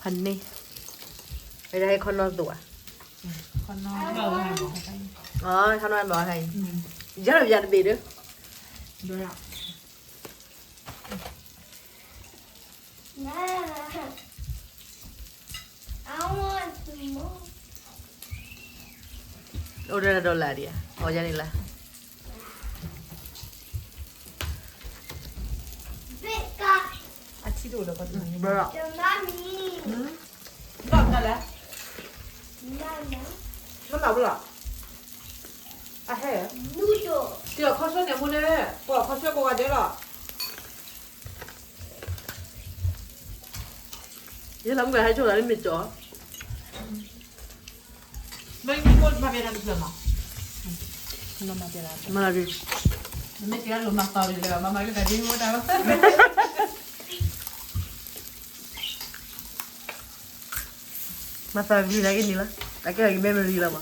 န့ၣ်, ဝဲဒၣ်ဟဲခီနီၢ်သူဧါ, ခီနီၢ်ဘၣ်, ခီနီၢ်ဘၣ်ဟဲ, ယၤဒီးယၤတဘ့ၣ်ဒီး, အိၣ်ဒီးဒိးလၢ်ဒံးဧါ, အီယၤန့ၣ်လၢ အထံၣ်တအိၣ်ဒီးကီးတမံၤ, ဘၣ်လဲၣ်, မ့ၢ်ဘၣ်ဘၣ်လီၤ, အဟဲ, က့ၤအခီဆၢန့ၣ်အမိၢ်န့ၣ်, ပှၤအခီဆၢကိးဂၤဒဲးလီၤ, ယဲလီၤမုၢ်ကဟဲဆိၣ်လီၤလၢမ့ၢ်ကၠီ မ့ၢ်မ့ၢ်မၤဘဲဒၣ်တဖျၢၣ်မး, မၤဘဲ, မ့ၢ်ကဲလိာ်မၤသးဒ်လဲၣ်, မၤမၤက့ၤသးဒ်မ့ၢ်တၢ်လီၤ, မၤသးဂ့ၤလၢက့ၤန့ၣ်လီၤ, အကဲဂ့ၤ memory လီၤမး,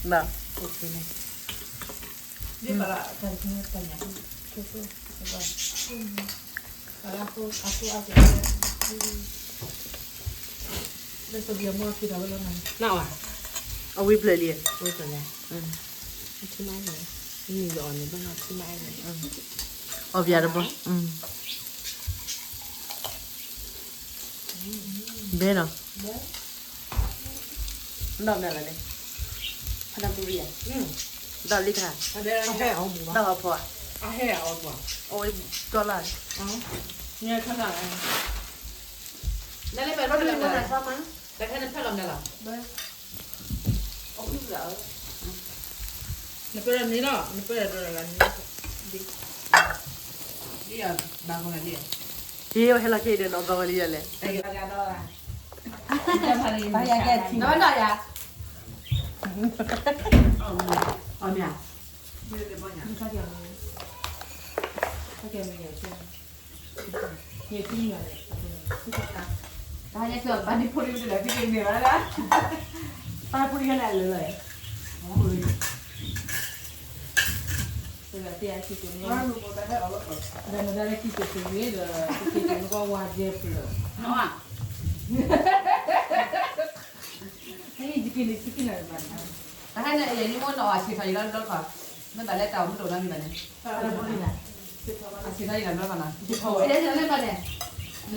နဝဲ, အဝံဖျၢၣ်လံ, အဝံဖျၢၣ်လံ, အီၣ်ဘၣ်တဘီ, ဘဲနီၤ, ဒီးမနုၤလဲၣ်န့ၣ်, ဖးဒၣ်ပူၤရံၣ်ဧါ, ဒီးလံခါ, ဒီးဟီၣ်ဖီဧါ, အဝဲကၠီလၢ်, နလဲၤဖဲလီၤမနုၤလီၤ, နပၢၢ်လီၤန့ၣ်လီၤ, နပၢၢ်လီၤန့ၣ်လီၤ, ဟ့ၣ်ဝဲဟဲလီၤခဲအံၤဒီး နီၢ်ဘီဝဲလံယၤလဲၣ်, ဘၣ်ယၤကဲထံ, အီၣ်မ့ၢ်, တၢ်ဟဲက့ၤဘၣ်ဒံဖိလံၤတလၢ် ဖံက့ၤန့ၢ်ဘၣ်လၢ, ပၢ်ဖိလံၤဟဲလၢာ်လၢာ်, တဂၤတယၤခံက့ၤ, ဒီးနဒၣ်လၢခံက့ၤတဂ့ၤဒီး, ခံက့ၤတဂ့ၤဝါဒဲဖျၢၣ်, ဟဲယက့ၤန့ၣ် ခံက့ၤနၤဘၣ်, တဟဲန့ၣ် ယဲယမိၢ်နီၢ်အဆံးထီၣ်ယံၤလီၤတဘျီခီ, မ့ၢ်ဘၣ်လၢတၢ်အိၣ်မူတအိၣ်နီတမံၤဘၣ်န့ၣ်, အဆံးထီၣ်ယံၤလီၤတဘျီခီနီၤ, ယဲယလဲၤဘၣ်န့ၣ်, လၢယ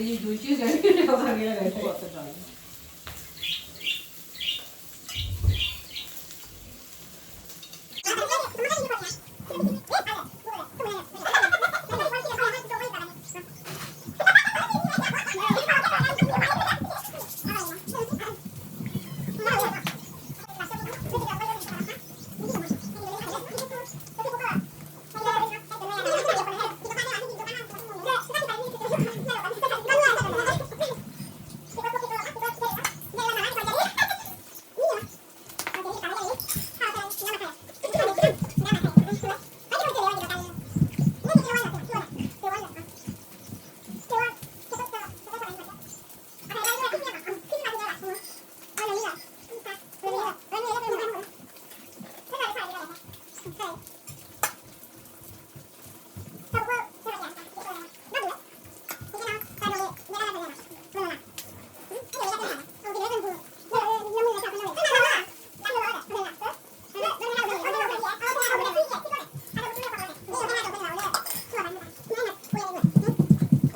ယိၤကၠံကဲ,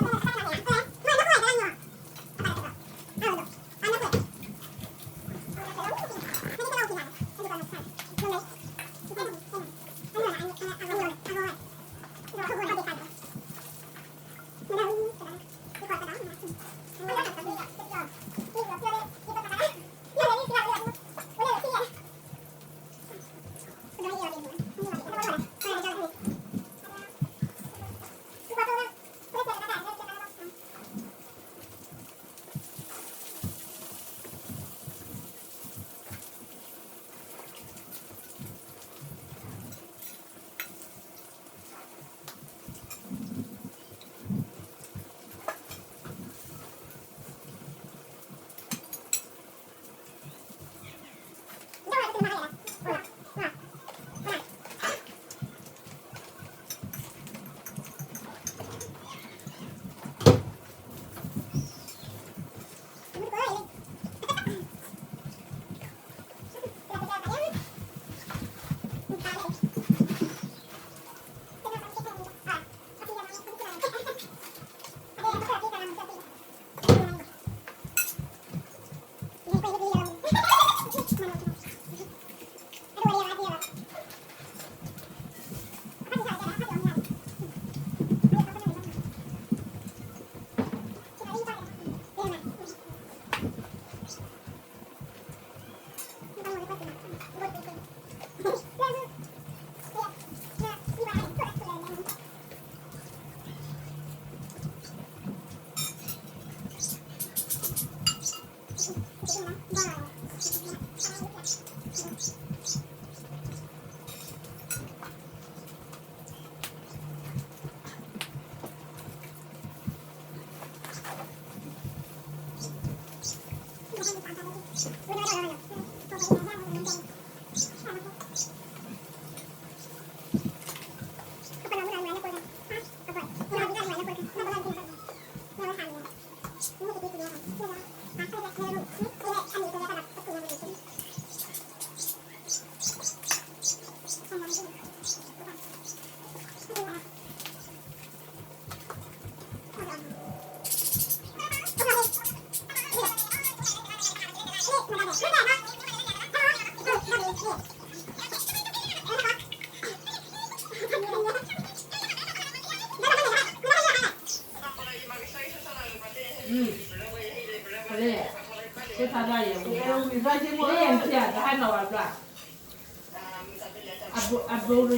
အဘိရ့ ဘ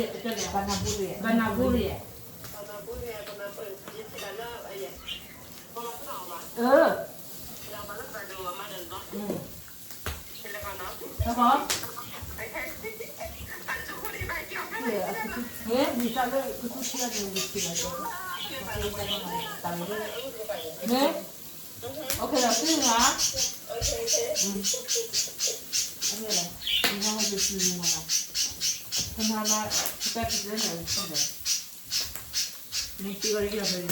နဘူရ့ အ တၢ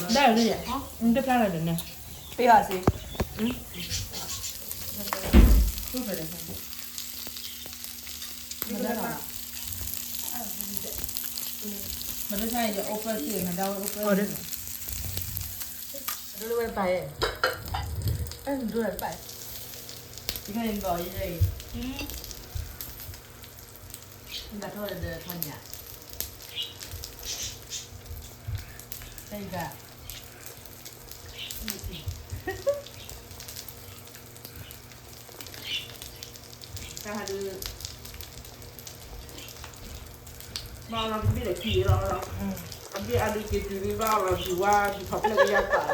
်ဟးဒုး ဘၣ်လီၤတဘ့ၣ်ဒီးခံလီၤလီၤ, အဘ့ၣ်အဒုးက့ၤတုၤဒုးဘၣ်လီၤ ဒုးဝါဒုးဖးဖျၢၣ်ကယၢ်ပာ်လ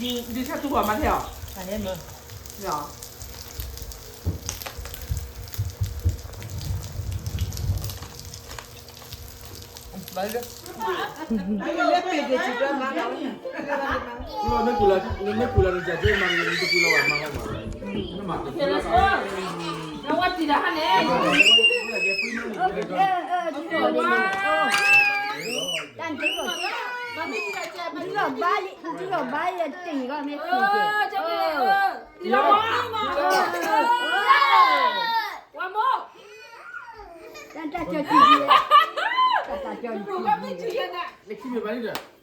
ီၤ, ဒုးဆၣ်တူၢ်ပှၤမၤထဲအီၤ, မ့ၢ်ပူၤလၢ နမ့ၢ်ပူၤလၢနကၠးက့မၤ နတပူၤလၢပှၤမၤဟီမး, နမၤတဖျၢၣ်လီၤ, နဝဲတံၤတဟါန့ၣ်, တၢ်န့ၣ် ဒုးလီၤဘါလံ, ဒုးလီၤဘါလံတ့ၢ်ဂီၢ်မ့ၢ်, တံၤလီၤဘါလံ, တၢ်တၢ်ကၠီၤတံၤ, တၢ်တၢ်ကၠီၤတံၤ, နခံမ့ၢ်ဘၣ်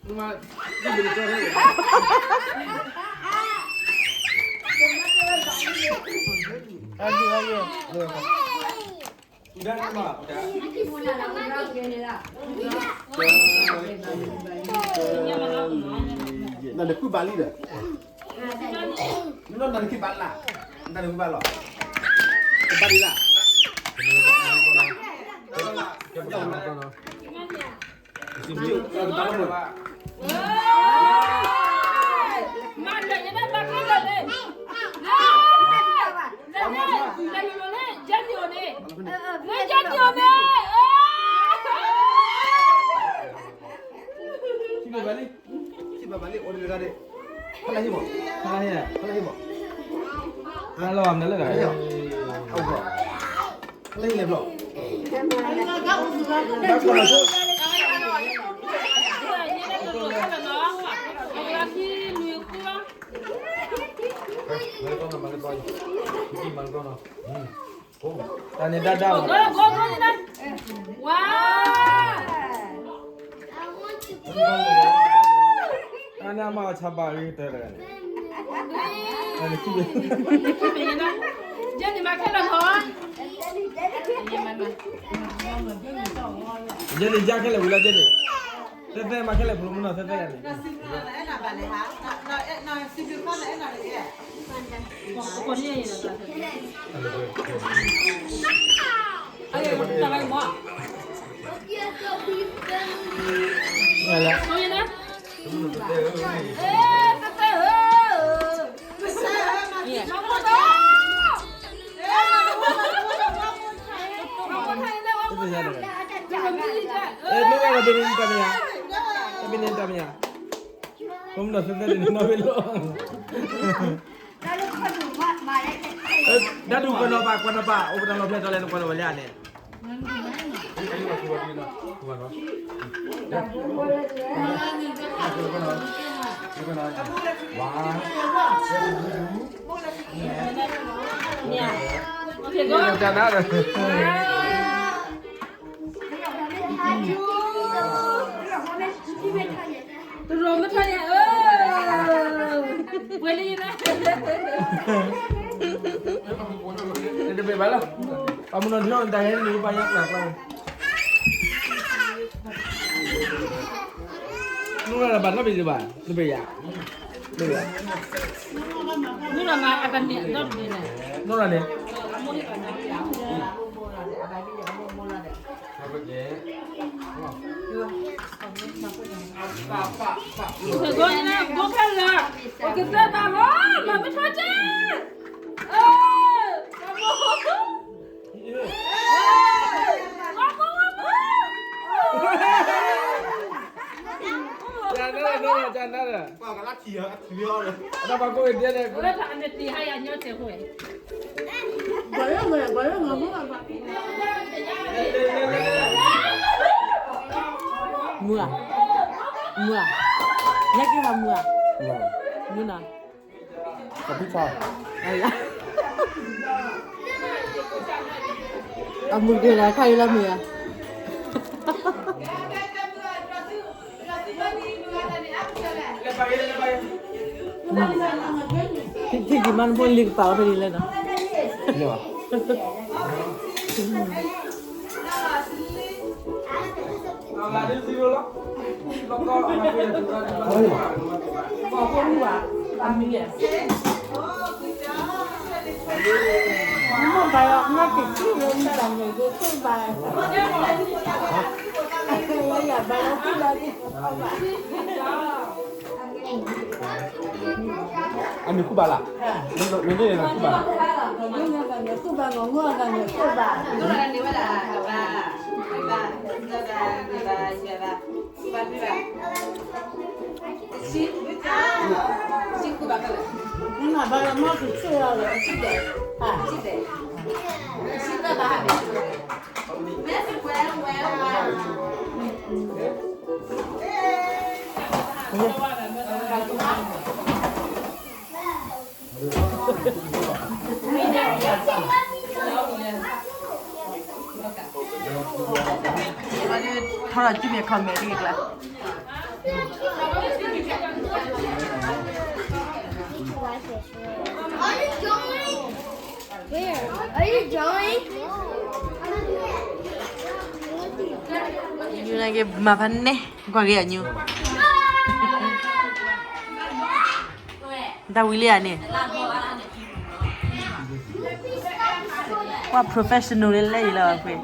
လံဒီး နမၤ, နနခုဘၣ်လံဒီး, နနနခံဘၣ်လၢ်, နတၢ်နခုဘၣ်လီၤ, ကဘၣ်လံလၢ်, ဖဲလဲၣ်ဟံၣ်မး, ဖဲလဲၣ်ဟံၣ်မး, ဖဲလဲၣ်ဟံၣ်မး, ဖဲလဲၣ်ဟံၣ်မး, ဖဲလဲၣ်ဟံၣ်လဲၣ်ဘျီ, တၢ်န့ၣ်ဒၣ်ဒၣ်လီၤ, ဝါ, အန့ၣ်အမါအီၣ်ဆါဘၣ်ဂ့ၤတၢ်တဂၤန့ၣ်, ယဲန့ၣ်မၤခဲလၢာ်လီၤ, ယဲန့ၣ်ယါခဲလၢာ်ဝံၤလီၤယဲန့ၣ်, သဲသဲမၤခဲလၢာ်ဖျိမနီၤ သဲသဲဂၤန့ၣ် အလဲၣ်, အလဲၣ်, မ့ၢ်ဝဲဒၣ်ဘ့ၣ်န့ၣ်တၢ်မယါ, တဘ့ၣ်န့ၣ်တၢ်မယါ, ကမၤနီၣ်သ့သ့န့ၣ်နီၣ်ဝဲလီၤ. တၢ်ဒုးကွၢ်နီၣ်ပၢ် ကွၢ်နီၣ်ပၢ် အိၣ်ပတၢ်လီၢ်ဖဲတၢ်လဲၣ် နကွၢ်နီၣ်ဝဲလၢန့ၣ် တရိးမ့ၢ်ထီၣ်ညါ, ပှဲၤလံ, တဘ့ၣ်ဘၣ်လီၤ, ပှၤမုၢ်နီၢ်ထီၣ်တၢ်ဟဲနုာ်ပှၤယါကျါကျါ, နုာ်လီၤဘၣ်နီတဘ့ၣ်ဘၣ်, တဘ့ၣ်ယါ, တဘ့ၣ်ယါ, နုာ်လီၤန့ၣ် ဂိၢ်ဖဲလၢ ပကသၢသးလီၤ မၤမ့ၢ်ထီၣ်က့, မုၢ်ဧါ, မုၢ်ဧါ, လၢက့ၤဟးမုၢ်ဧါ, မုၢ်နီၤ, အမုၢ်က့ၤလၢခါအံၤလၢမုၢ်ဧါ. ထံၣ်က့ၤမးနဖိလံၤကပာ်အီၤဖဲန့ၣ်လဲၣ်နီၤ. အနုာ်ခူၣ်ဘၣ်လၢ်, နဒိၣ်န့ၣ်နုာ်ခူၣ်ဘၣ်လၢ်, ထီၣ်လီၤစုမ့ၢ် comment တဂ့ၤကျါ. Where? Are you drawing? ယူနက့မၤဖးနဲ ကွၢ်က့ၤအညူ တၢ်ဝံၤလံဧါန့ၣ် ကွၢ် professional လၢလဲၣ်အံၤလီၤအဃိ Are